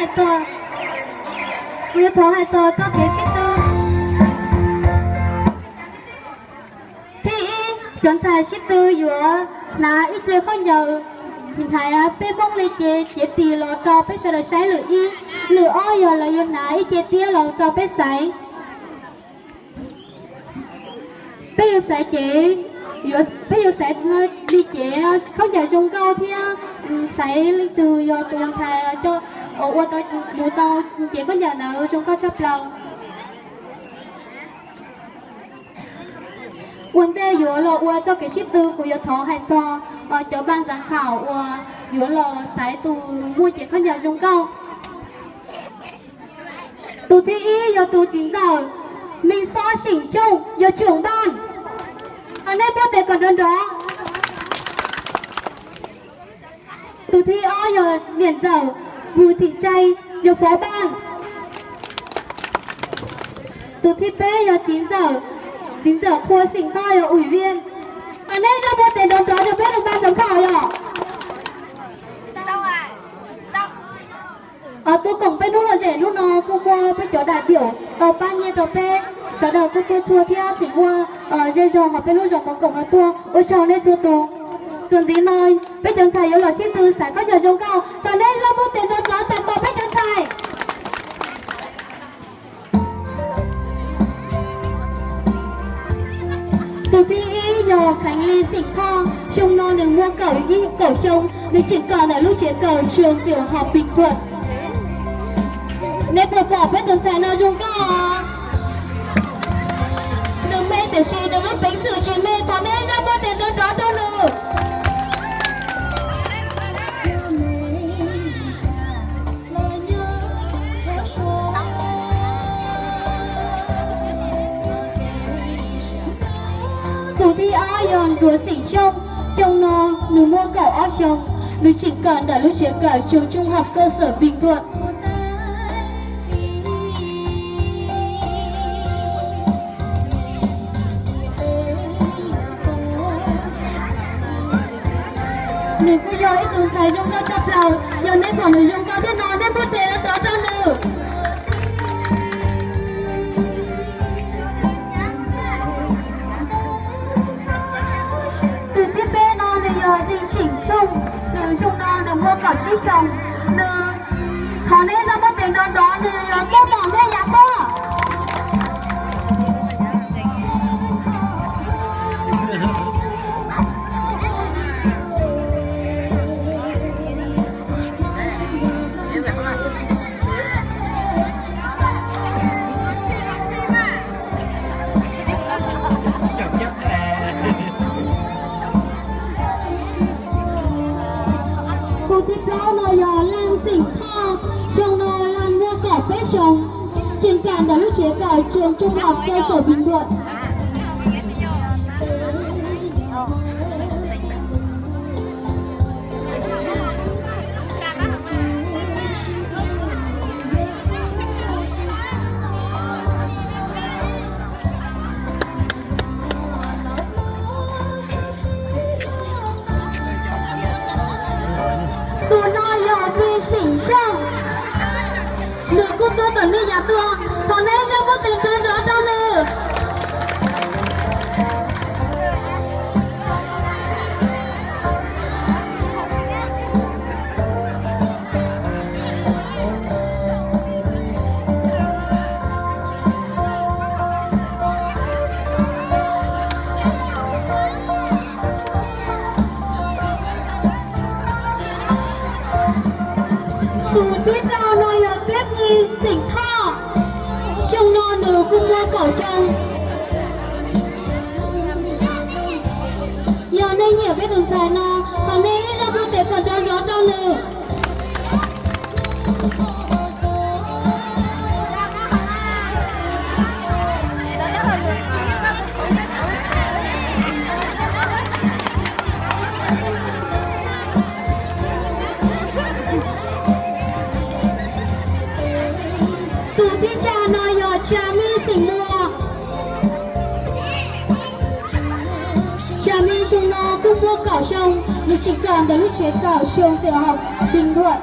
Hais txog, kuv yuav thov hais txog txoj kev sib tw. Thib ib, cov ntxhais sib tw yuav hnav ib ce khaub ncaws hais peb Hmoob li ces cev tis los rau peb sawv daws saib lwm ib. Lwm ob yog lawv yuav hnav ib ce tiab los rau peb xaiv. Peb yuav xaiv cev, peb yuav xaiv li cev khaub ncaws zoo nkauj thiab xaiv leej twg yog tus ntxhais uas ua tau mus tau cev khaub ncaws ntawd zoo nkauj tshaj plaws. Ua ntej yuav los ua txoj kev sib tw, kuv yuav thov hais txog cov ban giám khảo uas yuav los xaiv tus muaj cev khaub ncaws zoo nkauj. Tus thib ib yog tus txiv ntxawm Me Xob Xeem Xyooj yog trưởng ban, nej npuaj tes kom nrov nrov. Tus thib ob yog niam ntxawm Vws Thim Tsai yog phó ban. Tus thib peb yog txiv ntxawm, txiv ntxawm Qhua Xeem Thoj yog ủy viên. Nej npuaj tes nrov nrov rau peb tus ban giám khảo yom. Tuaj koom peb hnub lom zem hnub no kuj muaj peb cov đại biểu pab nyiaj rau peb, sawv daws kuj tuaj txhua thiab tseem muaj zej zog hauv peb lub zos Mos Koom no tuaj, ua tsaug nej txhua tus. Txuas ntxiv no peb cov ntxhais yuav los sib tw xaiv khaub ncaws zoo nkauj, thov nej npuaj tes nrov nrov txais tos peb cov ntxhais. Tus thib ib yog Khánh Ly Xeem Thoj, xyoo no nws muaj kaum ib kaum xyoo, nws tseem kawm ntawm lub tsev kawm trường tiểu học Bình Thuận. Nej puas pom peb tus ntxhais no zoo nkauj? Nws me tiam sis nws lub peev xwm tsis me, thov nej npuaj tes nrov nrov rau nws. Tus thib ob yog Nruas Xeem Xyooj, xyoo no nws muaj kaum ob xyoo, nws tseem kawm ntawm lub tsev kawm trường trung học cơ sở Bình Thuận. Nws kuj yog ib tus ntxhais zoo nkauj tshaj plaws, yog nej pom nws zoo nkauj thiab no nej npuaj tes rov rau nws. Tus thib peb no nws yog Dij Tseem Xyooj, nws xyoo no nws muaj kaum tsib xyoo, nws thov nej npuaj tes nrov nrov, nws yog tuaj tom nej yav tuaj. Tus thib plaub no yog Lan Xeem Thoj, xyoo no Lan muaj kaum peb xyoo, tseem kawm ntawm lub tsev kawm trường trung học cơ sở Bình Thuận. Tus no yog Vij Xeem Xyooj, nws kuj tuaj tom nej yav tuaj, thov nej npuaj tes nrov nrov rau nws. Tus thib rau no yog Tiab Nyi Xeem Thoj, xyoo no nws kuj muaj kaum xyoo. Yog nej nyiam peb tus ntxhais no, thov nej ib zaug npuaj tes kom nrov nrov rau nws. Tus thib rau no yog Tsa Mej Xeem Muas. Tsa Mej xyoo no kuj muaj kaum xyoo, nws tseem kawm ntawm lub tsev kawm trường tiểu học Bình Thuận.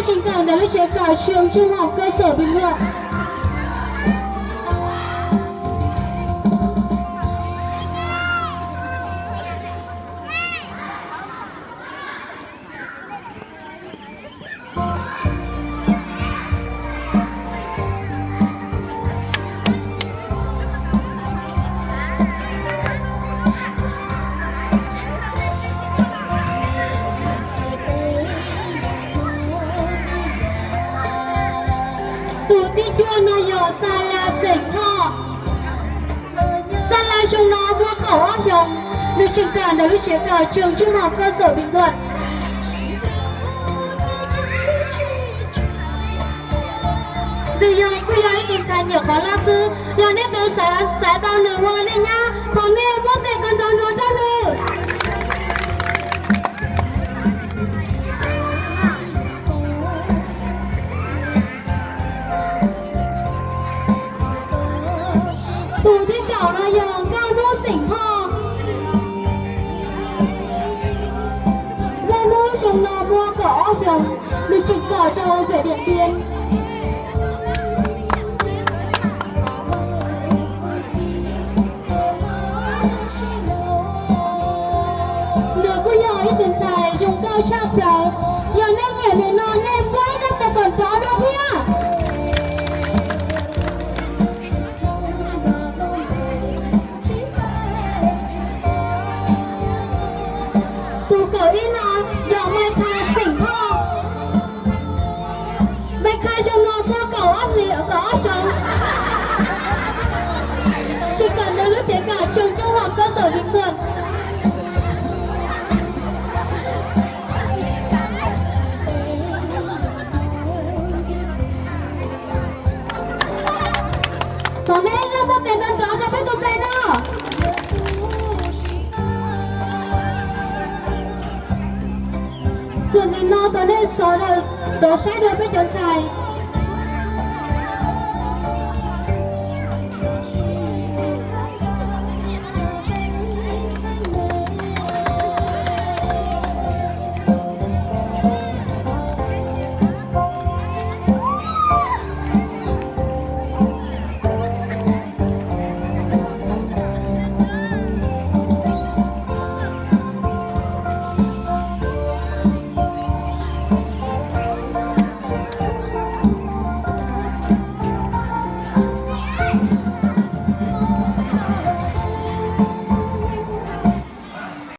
Trình bày ntawm lub tsev kawm trường trung học cơ sở Bình Thuận. Tus thib cuaj no yog Xa La Xeem Thoj. Xa La xyoo no muaj kaum ob xyoos, nws tseem kawm ntawm lub tsev kawm trường trung học cơ sở Bình Thuận. Nws yog kuj yog ib tug ntxhais nyiam qhov lab xwb, yog nej twg xav, xav tau nws ua nej nyab, thov nej muab tes kov nrov nrov rau nws. Tus thib kaum no yog Nkauj Hnub Xeem Thoj. Nkauj Hnub xyoo no muaj kaum ob xyoos, nws tseem kawm rau huyện Điện Biên. Nws kuj yog ib tug ntxhais zoo nkauj tshaj plaws, yog nej nyiam nws no nej muab ib sab tes kov nrov rau thiab. Tus kaum ib no yog Mai Kha Xeem Thoj. Mai Kha xyoo no muaj kaum ob hli, kaum ob xyoos, tseem kawm ntawm lub tsev kawm trường trung học cơ sở Bình Thuận. Thov nej muab tes nrov nrov rau peb tus ntxhais no. Txuas ntxiv no thov nej sawv daws rov saib dua peb cov ntxhais.